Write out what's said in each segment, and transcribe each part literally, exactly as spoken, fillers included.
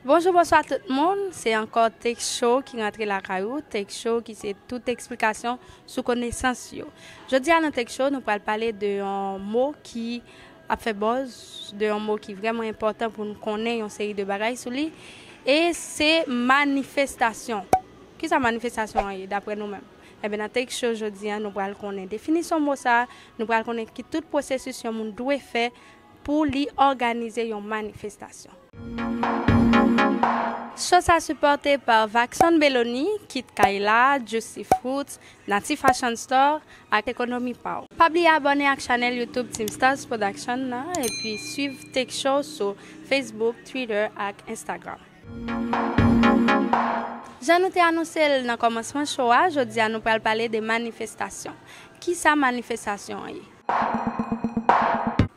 Bonjou, bonswa tout moun. Se ankò Take Show ki rantre lakay ou. Take Show ki se tout eksplikasyon sou konesans yo. Jodi a nan Take Show, nou pral pale de yon mo ki ap fè buzz, de yon mo ki vrèman enpòtan pou n konnen yon seri de bagay sou li. E se manifestasyon. Kisa manifestasyon an ye, daprè nou menm? Enben, nan Take Show jodi a, nou pral konnen definisyon mo sa a, nou pral konnen ki tout pwosesis yon moun dwe fè pou li òganize yon manifestasyon. Show sa sipòte pa Vaxon Beloni, Kit Kayla, Juicy Fruits, Nati Fashion Store ak Ekonomi Pa W. Pa bliye abòne ak chanèl YouTube Team Stars Production nan, epi swiv Take Show sou Facebook, Twitter ak Instagram. Jan nou te anonse l nan kòmansman show a, jodi a nou pral pale de manifestasyon. Kisa manifestasyon an ye?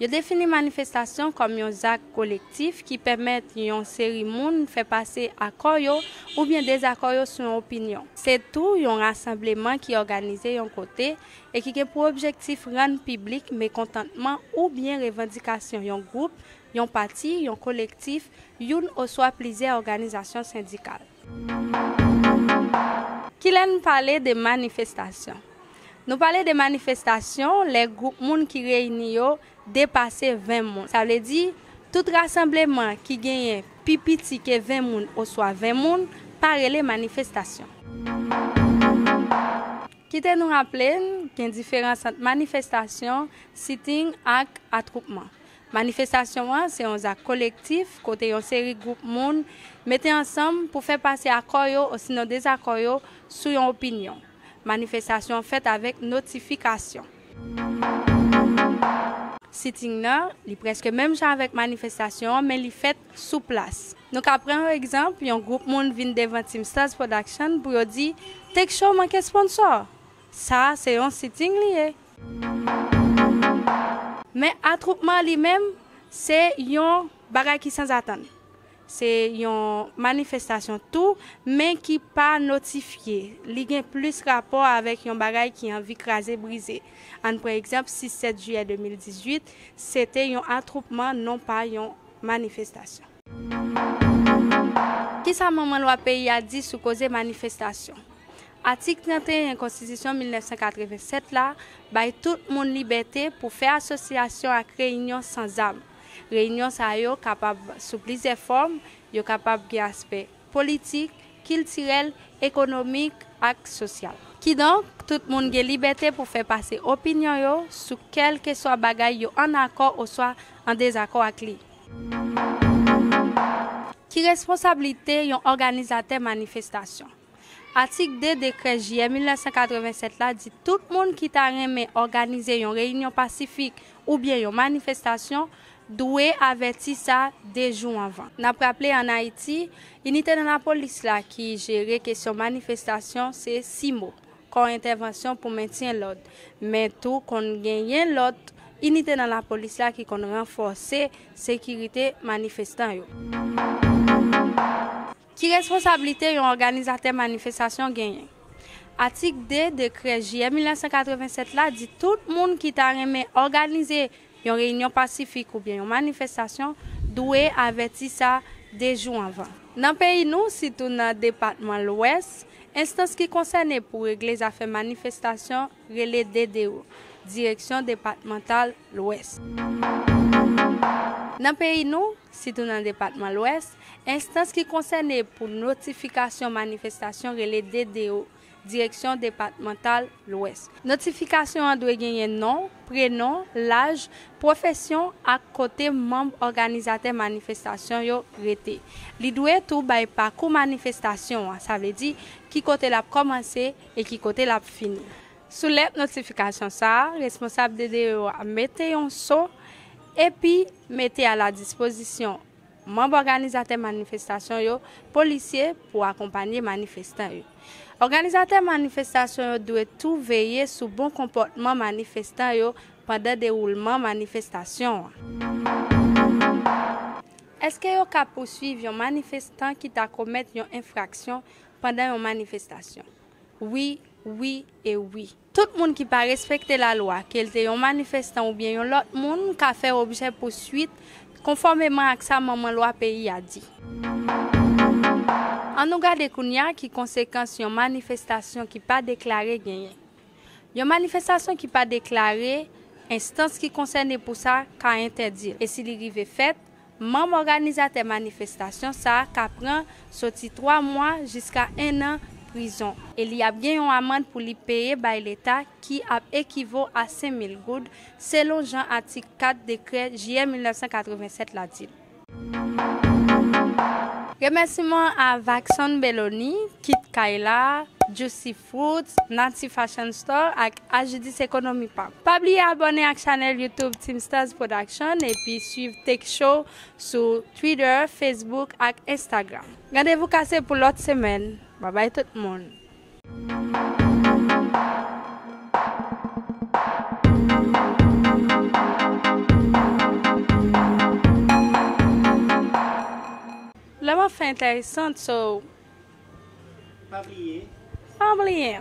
Yo defini manifestasyon kòm yon zak kolektif ki pèmèt yon seri moun fè pase akò yo oubyen dezakò yo sou yon opinyon. Se tou yon rasanbleman ki òganize yon kote e ki gen pou objektif rann piblik mekontantman oubyen revandikasyon yon gwoup, yon pati, yon kolektif, youn oswa plizyè òganizasyon sendikal. Kilè n pale de manifestasyon? Nou pale de manifestasyon lè gwoup moun ki reyini yo depase ven moun. Sa vle di, tout rasanbleman ki genyen pi piti ke ven moun oswa ven moun pa rele manifestasyon. Kite nou raple n, gen diferans ant manifestasyon, sitting ak atwoupman. Manifestasyon an se yon zak kolektif kote yon seri gwoup moun mete ansanm pou fè pase akò yo osinon dezakò yo sou yon opinyon. Manifestasyon an fèt avèk notifikasyon. Sitting nan, li prèske menm jan avèk manifestasyon an, men li fèt sou plas. Nou ka pran yon egzanp, yon gwoup moun vin devan Team Stars Production pou yo di, Take Show manke sponsò. Sa a se yon sitting li ye. Men atwoupman li menm, se yon bagay ki sanzatann. Se yon manifestasyon tou, men ki pa notifye. Li gen plis rapò avèk yon bagay ki anvi kraze brize. Ann pran egzanp, sis sèt jiyè de mil dizuit, se te yon atwoupman, non pa yon manifestasyon. Kisa manman lwa peyi a di sou koze manifestasyon? Atik trannteyen Konstitisyon mil nèf san katrevennsèt la bay tout moun libète pou fè asosyasyon ak reyinyon san zam. Reyinyon sa yo kapab sou plizyè fòm, yo kapab gen aspè politik, kiltirèl, ekonomik ak sosyal. Kidonk, tout moun gen libète pou fè pase opinyon yo sou kèlkeswa bagay yo ann akò oswa an dezakò ak li. Ki responsablite yon òganizatè manifestasyon? Atik de dekrè jiyè mil nèf san katrevennsèt la di tout moun ki ta renmen òganize yon reyinyon pasifik oubyen yon manifestasyon dwe avèti sa de jou anvan. N ap raple, ann Ayiti, inite nan lapolis la ki jere kesyon manifestasyon se CIMO, Kò Entèvansyon pou Mentyen Lòd, men tou konn genyen lòt inite nan lapolis la ki konn ranfòse sekirite manifestan yo. Ki responsablite yon òganizatè manifestasyon genyen? Atik de dekrè jiyè mil nèf san katrevennsèt la di tout moun ki ta renmen òganize yon reyinyon pasifik oubyen yon manifestasyon dwe avèti sa de jou anvan. Nan peyi nou, sitou nan depatman Lwès, enstans ki konsène pou regle zafè manifestasyon rele D D O, Direksyon Depatmantal Lwès. Nan peyi nou, sitou nan depatman Lwès, enstans ki konsène pou notifikasyon manifestasyon rele D D O, Direksyon Depatmantal Lwès. Notifikasyon an dwe genyen non, prenon, laj, pwofesyon ak kote manm òganizatè manifestasyon yo rete. Li dwe tou bay pakou manifestasyon an, sa vle di ki kote l ap kòmanse e ki kote l ap fini. Sou lèt notifikasyon sa a, responsab D D O a mete yon so epi mete a la dispozisyon manm òganizatè manifestasyon yo, polisye pou akonpanye manifestan yo. Òganizatè manifestasyon yo dwe tou veye sou bon konpòtman manifestan yo pandan dewoulman manifestasyon an. Èske yo ka pouswiv yon manifestan ki ta komèt yon enfraksyon pandan yon manifestasyon? Wi, wi e wi. Tout moun ki pa respekte lalwa, ke l te yon manifestan oubyen yon lòt moun, ka fè objè pouswit, konfòmeman ak sa manman lwa peyi a di. Ann nou gade kounye a ki konsekans yon manifestasyon ki pa deklare genyen. Yon manifestasyon ki pa deklare, enstans ki konsène pou sa ka entèdi l. E si li rive fèt, manm òganizatè manifestasyon sa a ka pran soti twa mwa jiska en an prizon. E li ap gen yon amann pou li peye bay Leta ki ap ekivo a senk mil goud, selon jan atik kat dekrè jiyè mil nèf san katrevennsèt la di l. Remèsiman a Vaxon Beloni, Kit Kayla, Juicy Fruits, Nati Fashion Store ak Ajidis Economy Park. Pa bliye abòne ak chanèl YouTube Team Stars Production epi swiv Tech Show sou Twitter, Facebook ak Instagram. Randevou kase pou lòt semèn. Babay tout moun. Lè m ap fè enteresan, so, pa bliye. Pa bliye.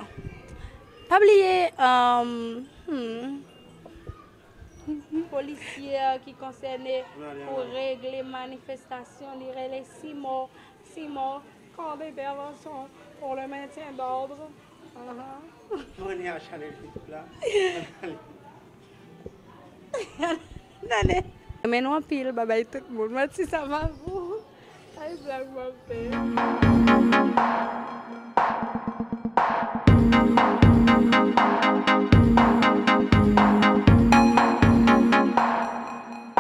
Pa bliye, um, hmm. Polisye ki konsène pou regle manifestastasyon, li rele Simon. Simon, corps d'intervention pour le maintien d'ordre. Ahan. Abòne a chanèl YouTube la. Tande. Renmen nou anpil, babay tout moun. Mwen ti sa ma pou. Ay, blag m ap fè.